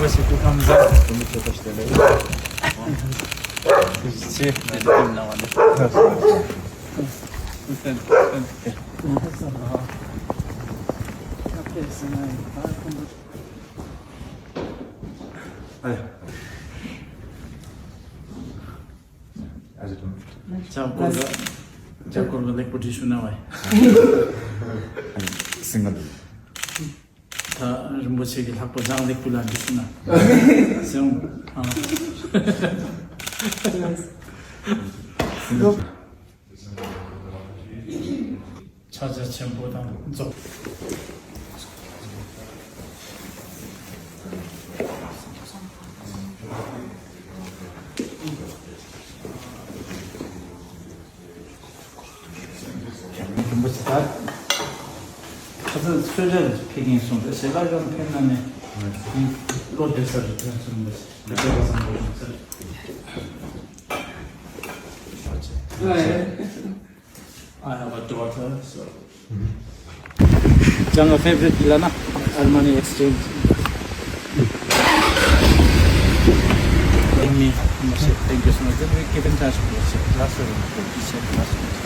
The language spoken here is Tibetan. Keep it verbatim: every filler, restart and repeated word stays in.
Спасибо, Хамза. Кому что-то что ли? Все, это ты виноват. ཅག་སྐོར་ག་ཅག་སྐོར་ག་ལེགས་པོ་བྲིས་ཤུ་ན་བས། སིང་ག་འདུག་ད་རིན་པོ་ཆེ་གི་ལྷག་པ་ཅང་ལེགས་པོ་ལ་འདི་ཤི་ན། སེམས། ཨ། ཕྱག་རྒྱ་ཆེན་པོ་དང་རྫོགས། རིན་པོ་ཆེ་ད། ཁ་སང་གསོལ་ཇ་ཕེབས་མཁན་སོང་རེད། ཞལ་ལག་ཡང་ཕེབས་ན་ནས། བློ་བདེ་ས་རེད་ཕེབས་སོང་རེད། བདེ་པ་བཟང་པོ་ཡོང་ས་རེད། I have a daughter, so. ཅང་ཨ་favorite ལ་ན་Armani Exchange. Thank you so much. Then we keep in touch. Last one.